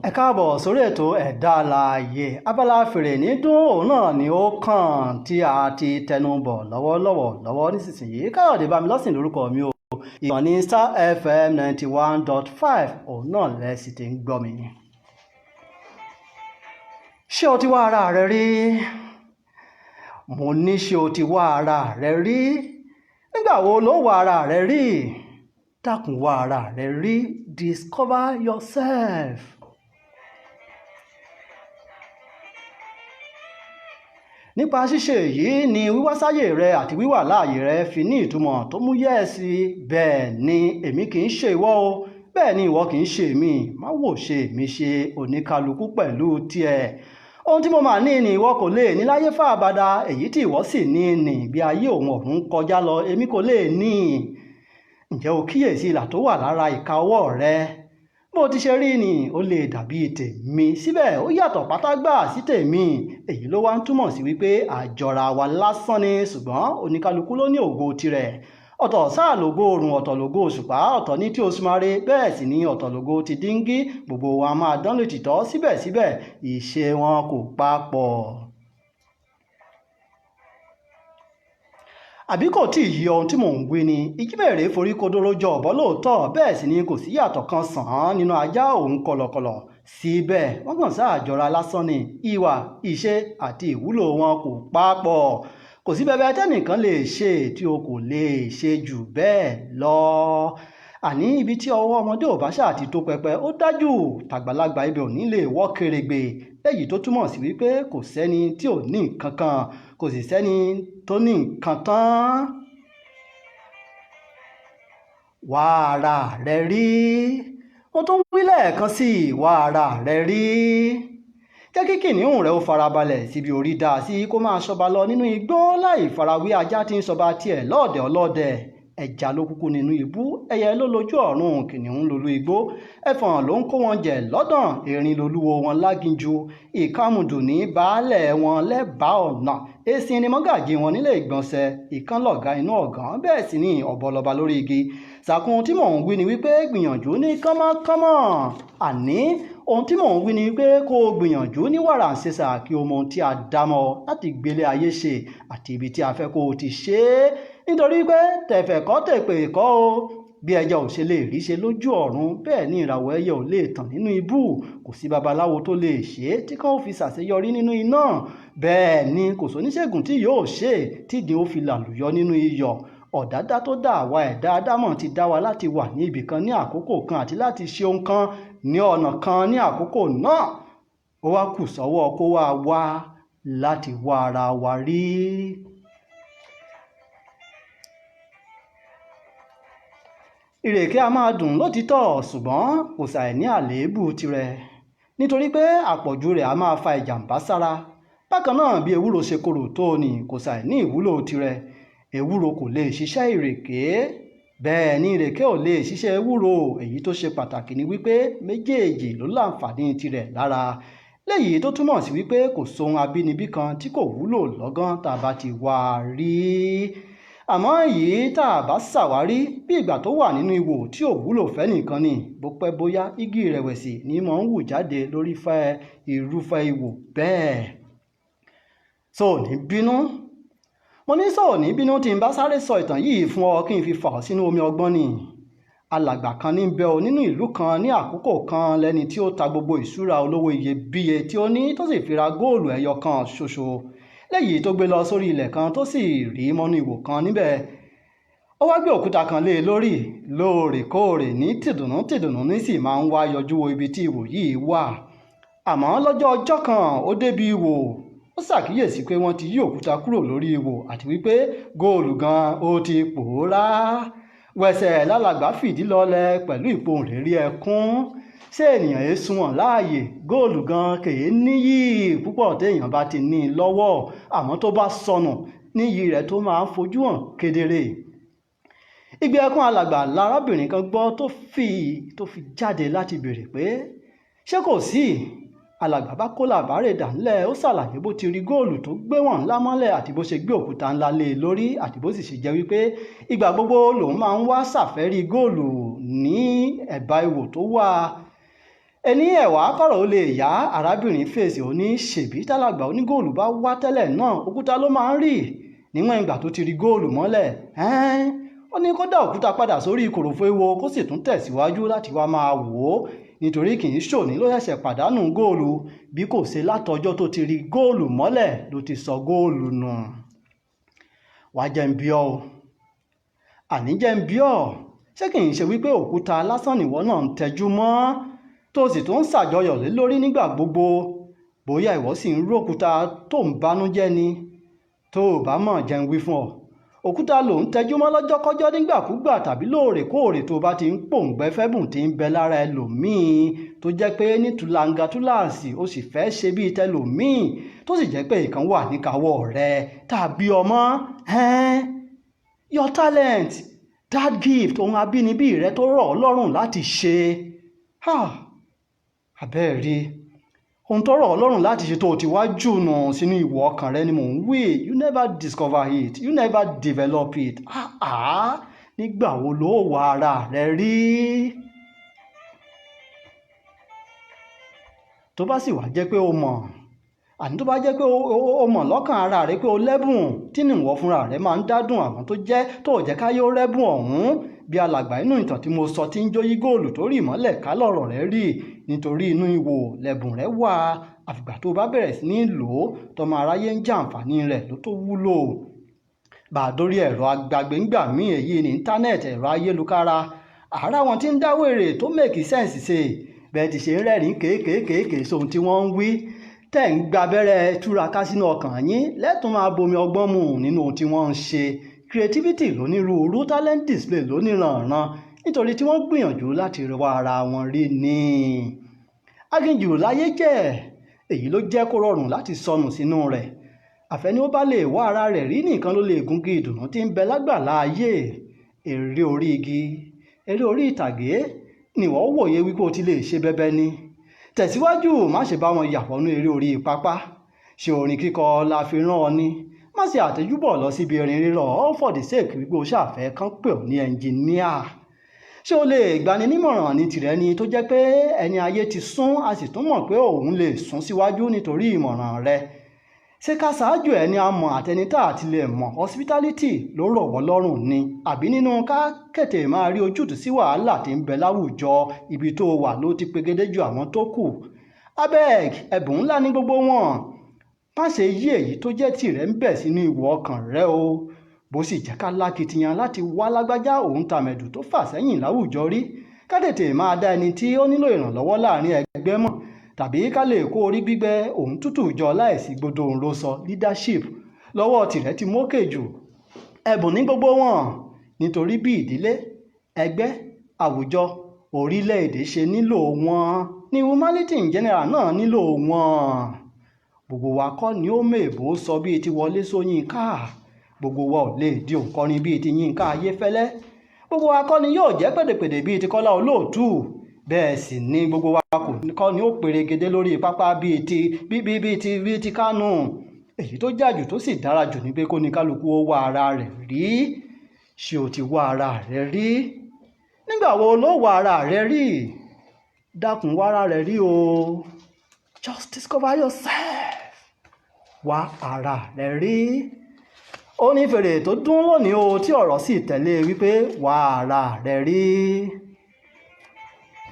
Ẹ káàbọ̀ sórí ètò Ẹ̀dá Alààyè. Abala fèrè ní dún òun náà ni ó kàn tí a ti tẹnu bọ̀ lọ́wọ́lọ́wọ́ lọ́wọ́ nísinsìnyí. Káyọ̀dé Bámilọ́sìn lórúkọ mi o. Ìkànnì Star FM 91.5 òun náà lẹ sì ti ń gbọ́ mi. Ṣé o ti wá ara rẹ rí? Mo ní ṣé o ti wá ara rẹ rí? Nígbà wo lo wá ara rẹ rí? Dákun wá ara rẹ rí. Discover yourself. Nípa ṣíṣe èyí ni wíwásáyé rẹ àti wíwà láàyè rẹ fi ní ìtumọ̀ tó mú yẹ́ẹ̀sì. Bẹ́ẹ̀ ni èmi kì í ṣe ìwọ o, bẹ́ẹ̀ ni ìwọ kì í ṣe èmi. Má wò ṣe èmi ṣe, oníkálukú pẹ̀lú tiẹ̀. Ohun tí mo máa ní ni ìwọ kò lè ní láyé fáabada, èyí tí ìwọ sì ní ni bí ayé òun ọ̀run kọjá lọ, èmi kò lè ní. Ǹjẹ́ o kíyèsí ìlà tó wà lára ìka ọwọ́ rẹ? Bó ti ṣe rí ni ó lè dàbí tèmi, síbẹ̀ ó yàtọ̀ pátágbà sí tèmi. Èyí ló wá ń túmọ̀ sí wípé àjọra wa lásán ni, ṣùgbọ́n oníkálukú ló ní ògo tirẹ̀. Ọ̀tọ̀ sáà lògo oòrùn, ọ̀tọ̀ lògo òṣùpá, ọ̀tọ̀ ní tí Òṣùmàrè, bẹ́ẹ̀ sì ni ọ̀tọ̀ lògo ti díngí. Gbogbo wa máa dán lòtítọ́, síbẹ̀síbẹ̀ ìṣe wọn kò papọ̀. Àbí kò tí ì yí ohun tí mò ń wí ni? Ìjímèrè forí kodoro jọ ọ̀bọ lóòótọ́, bẹ́ẹ̀ sì ni kò sí yàtọ̀ kan sàn án nínú ajá òun kọ̀lọ̀kọ̀lọ̀. Síbẹ̀ wọ́n kàn sáà jọra lásán ni. Ìwà, ìṣe àti ìwúlò wọn kò papọ̀. Kò sí bẹbẹ tẹ́nìkan lè ṣe tí o kò lè ṣe jù bẹ́ẹ̀ lọ. Àní ibi tí ọwọ́ ọmọdé ò bá ṣáà ti tó pẹpẹ, ó dájú tàgbàlagbà ibẹ̀ ò ní lè wọ́ kèrègbè. Léyìí tó túmọ̀ sí wípé kò sẹ́ni tí ò ní nǹkan kan, kò sì sẹ́ni tó ní nǹkan tán. Wá ara rẹ rí. Mo tún wí lẹ́ẹ̀kan sí i, wá ara rẹ rí. Jẹ́ kí kìnìún rẹ ó farabalẹ̀ síbi orí dá sí, kó máa ṣọba lọ nínú igbó láì farawé ajá tí ń ṣọba tiẹ̀ lọ́ọ̀dẹ̀ ọlọ́dẹ. Ẹja ló kúkú nínú ibú, ẹyẹ ló lójú ọ̀run, kìnìún lolú igbó, ẹfọ̀n ló ń kó wọn jẹ lọ́dàn, erin lolúwo wọn láginjù, ìkàmùdù ní baálẹ̀ wọn lẹ́bàá ọ̀nà, esin ni mọ́gàjí wọn nílé ìgbọ̀nsẹ̀, ìkan lọ̀gá inú ọ̀gán, bẹ́ẹ̀ sì ni ọ̀bọ lọba lórí igi. Sàkún tí mò ń wí ni wípé gbìyànjú ní kánmọ́kánmọ́. Àní ohun tí mò ń wí ni wípé kó o gbìyànjú ní wàràǹṣeṣà kí o mọ ohun tí a dá mọ́ ọ láti gbélé ayé ṣe àti ibi tí a fẹ́ kó o ti ṣe é. Nítorí pé tẹ̀fẹ̀ kọ́ tèpè kọ́ o. Bí ẹja ò ṣe lè rí ṣe lójú ọ̀run, bẹ́ẹ̀ ni ìràwọ̀ ẹyẹ ò lè tàn nínú ibú. Kò sí babaláwo tó lè ṣe é tí kò fi ṣàṣeyọrí nínú iná. Bẹ́ẹ̀ ni kò sóníṣègùn tí yóò ṣe tídìí ó fi làlùyọ nínú iyọ̀. Ọ̀dádá tó dá àwa ẹ̀dá Ádámọ̀ ti dá wa láti wà ní ibì kan ní àkókò kan àti láti ṣe ohun kan ní ọ̀nà kan ní àkókò náà. Ó wá kù sọ́wọ́ kó wá wá láti wá ara wa rí. Ìrèké a máa dùn lótìítọ́, ṣùgbọ́n kò ṣàì ní àléébù tirẹ̀. Nítorí pé àpọ̀jù rẹ̀ a máa fa ìjàmbá sára. Bákan náà bí ewúro ṣe korò tó ni kò ṣàì ní ìwúlò tirẹ̀. Ewúro kò lè ṣiṣẹ́ ìrèké. Bẹ́ẹ̀ ni ìrèké ò lè ṣiṣẹ́ ewúro. Èyí tó ṣe pàtàkì ni wípé méjèèjì ló láǹfààní tirẹ̀ lára. Léyìí tó túmọ̀ sí wípé kò sóhun abínibí kan tí kò wúlò lọ́gán tá a bá ti wá a rí. Àmọ́ èyí tá a bá ṣàwárí bí ìgbà tó wà nínú ihò tí ò wúlò fẹ́nìkan ni, bó pẹ́ bóyá igi ìrẹ̀wẹ̀sì ní mò ń wù jáde lórí fẹ́ irúfẹ́ ihò bẹ́ẹ̀. So ò ní bínú? Mo ní sọ ò ní bínú tí n bá sáré sọ ìtàn yìí fún ọ kí n fi fà ọ́ sínú omi ọgbọ́n ni. Alàgbà kan ní bẹ o nínú ìlú kan ní àkókò kan lẹ́ni tí ó ta gbogbo ìṣúra olówó iyebíye tí ó ní tó sì fi ra góòlù ẹyọ kan ṣoṣo. Léyìí tó gbé lọ sórí ilẹ̀ kan tó sì rí mọ́nú ihò kan níbẹ̀. Ó wá gbé òkúta kan lé e lórí lóòrèkóòrè ní tìdùnnú tìdùnnú ní sì máa ń wá yọjú wo ibi tí ihò yìí wà. Àmọ́ lọ́jọ́ ọjọ́ kan ó débi ihò, ó ṣàkíyèsí pé wọ́n ti yí òkúta kúrò lórí ihò àti wípé góòlù gan ó ti pòórá. Wẹ̀sẹ̀ lálàgbà fìdí lọlẹ̀ pẹ̀lú ìpohùnréré ẹkún. Ṣé ènìyàn é sunwọ̀n láàyè? Góòlù gan kèé níyì púpọ̀ téèyàn bá ti ní i lọ́wọ́, àmọ́ tó bá sọnù níyì rẹ̀ tó máa ń fojú hàn kedere. Igbe ẹkún alàgbà lárábìnrin kan gbọ́ tó fi jáde láti béèrè pé ṣé kò sí? Alàgbà bá kó làbárè dà ńlẹ̀, ó ṣàlàyé bó ti rí góòlù tó gbéwọ̀n ńlá mọ́lẹ̀ àti bó ṣe gbé òkúta ńlá lé e lórí àti bó sì ṣe jẹ́ wípé ìgbà gbogbo lòun máa ń wá ṣàfẹ́rí góòlù ní ẹ̀bá ihò tó wà. Ẹni ẹ̀wà kọ̀rọ̀ ó lè yá. Arábìnrin fèsì, ó ní ṣèbí tálàgbà onígóòlù bá wá tẹ́lẹ̀ náà, òkúta ló máa ń rì. Níwọ̀n ìgbà tó ti rí góòlù mọ́lẹ̀, ó ní kó dá òkúta padà sórí kòròfo ewo, kó sì tún tẹ̀síwájú láti wá máa wò ó, nítorí kì í ṣòní ló ṣẹ̀ṣẹ̀ pàdánù góòlù, bí kò ṣe látọjọ́ tó ti rí góòlù mọ́lẹ̀ ló ti sọ góòlù nù. Wàá jẹ́ ń bí ọ́ o, àní jẹ́ ń bí ọ́, ṣé kì í ṣe wípé òkúta lásán nìwọ náà ń tẹjú mọ́, tó sì tún ń ṣàjọyọ̀ lé lórí nígbà gbogbo? Bóyá ìwọ sì ń rókúta tó ń banújẹ́ ni. Tó o bá mọ̀, jẹ́ ń wí fún ọ, òkúta ló ń tẹjú mọ́ lọ́jọ́kọ́jọ́, nígbàkúgbà tàbí lóòrèkóòrè tó bá ti ń pòǹgbẹ fẹ́bùn tí ń bẹ lára ẹlòmíín, tó jẹ́ pé ní tùlàǹgà túláàsì ó sì fẹ́ ṣe bíi tẹlòmíín, tó sì jẹ́ pé ìkan wà níkàáwọ́ rẹ tàbí ọmọ. Your talent, that gift, ohun abínibí rẹ tó rọ̀ ọ́ lọ́rùn láti ṣe. Àbẹ́ẹ̀ rí ohun tó rọ̀ ọ́ lọ́rùn láti ṣe tó o ti wá jùnà sínú ìwọ ọkàn rẹ ni mò ń wí. You never discover it, you never develop it. Ah ah, nígbà wo ló wà ara rẹ rí? Tó bá sì wá jẹ́ pé o mọ̀, àní tó bá jẹ́ pé o mọ̀ lọ́kàn ara rẹ pé o lẹ́bùn tí nìwọ fúnra rẹ máa ń dádùn, àwọn tó jẹ́ tó jẹ́ káyé ó rẹ́bùn ọ̀hún, bí alàgbà inú ìtàn tí mo sọ tí ń jó yí góòlù tó rì mọ́lẹ̀ ká lọ̀rọ̀ rẹ rí, nítorí inú ihò lẹ́bùn rẹ wà. Àfìgbà tó bá bẹ̀rẹ̀ sí ní lò ó, tọmọ aráyé ń jàǹfààní rẹ̀ ló tó wúlò. Bá a dórí ẹ̀rọ agbàgbé ńgbà míì, èyí ní íńtánẹ́ẹ̀tì, ẹ̀rọ ayélukára, àárá wọn tí ń dáwèrè tó make sense ṣe bẹ́ẹ̀ ti ṣe ń rẹ́rìn kéékèèké sóhun tí wọ́n ń wí, tẹ́ ń gba abẹ́rẹ́ túraká sínú ọkàn yín, lẹ́tùn máa bomi ọgbọ́n mu nínú ohun tí wọ́n ń ṣe. Creativity lónírúurú, talent display lóníranran, nítorí tí wọ́n gbìyànjú láti wá ara wọn rí ni. Aginjù láyé jẹ́, èyí ló jẹ́ kó rọrùn láti sọnù sínú rẹ̀. Àfẹ́ni ó bá lè wá ara rẹ̀ rí nìkan ló lè gungi ìdùnnú tí ń bẹ lágbàlá ayé. Eré orí igi, eré orí ìtàgé nìwọ wòye wípé o ti lè ṣe bẹbẹ ni. Tẹ̀síwájú, má ṣe bá wọn yà wọnú eré orí pápá. Ṣe orin kíkọ la fi rán ọ ni? Má ṣe àtẹjúbọ̀ lọ síbi erin rírọ̀, all for the sake wípé o ṣàfẹ́ kán pè ọ́ ní ẹnjìníà. Ṣé o lè gbani nímọ̀ràn ní tìrẹ ni, tó jẹ́ pé ẹni ayé ti sún, a sì tún mọ̀ pé òun lè sún síwájú nítorí ìmọ̀ràn rẹ? Ṣé ká ṣáájú ẹni a mọ̀ àtẹni tá a ti lè mọ̀, hospitality ló rọ̀ wọ́ lọ́rùn ni, àbí nínú ká kètè máa rí ojútùú sí wàhálà tí ń bẹ láwùjọ ibi tó wà ló ti pegedé ju àwọn tó kù? Abeg, ẹ̀bùn ńlá ní gbogbo wọn. Má ṣe yí èyí tó jẹ́ tìrẹ ń bẹ̀ sínú ìwọ ọkàn rẹ o. Bó sì jẹ́ ká lákìtìyàn láti wá lágbájá òun tàmẹ̀dù tó fà sẹ́yìn láwùjọ rí, ká tètè máa dá ẹni tí ó nílò ìrànlọ́wọ́ láàrin ẹgbẹ́ mọ̀, tàbí ká lè kó orí gbígbẹ òun tútù jọ láìsí gbódò òun ló sọ leadership lọ́wọ́ tìrẹ ti mókè jù. Ẹ̀bùn ní gbogbo wọn, nítorí bí ìdílé, ẹgbẹ́, àwùjọ, orílẹ̀-èdè ṣe nílò wọn ní humanity in general náà nílò wọn. Gbogbo wa kọ́ ni ó mèèbó sọ bíi ti Wọlé Ṣóyínká, gbogbo wa ò lè di òǹkọrin bíi ti Yínká Ayéfẹ́lẹ́, gbogbo wa kọ́ ni yóò jẹ́ pèdèpèdè bíi ti Kọ́lá Olóòtú, bẹ́ẹ̀ sì ni gbogbo wa kọ́ ni ó perégedé lórí pápá bíi ti bíi ti bíi ti Kánú. Èyí tó jà jù tó sì dára jù ni pé kó ní kálukú ó wá ara rẹ̀ rí. Ṣé o ti wá ara rẹ rí? Nígbà wo ló wá ara rẹ rí? Dákun, wá ara rẹ rí o. Just discover yourself. Wá ara rẹ rí. Ó ní fèrè tó dún lónìí o, tí ọ̀rọ̀ sì tẹ̀lé wípé wá ara rẹ rí.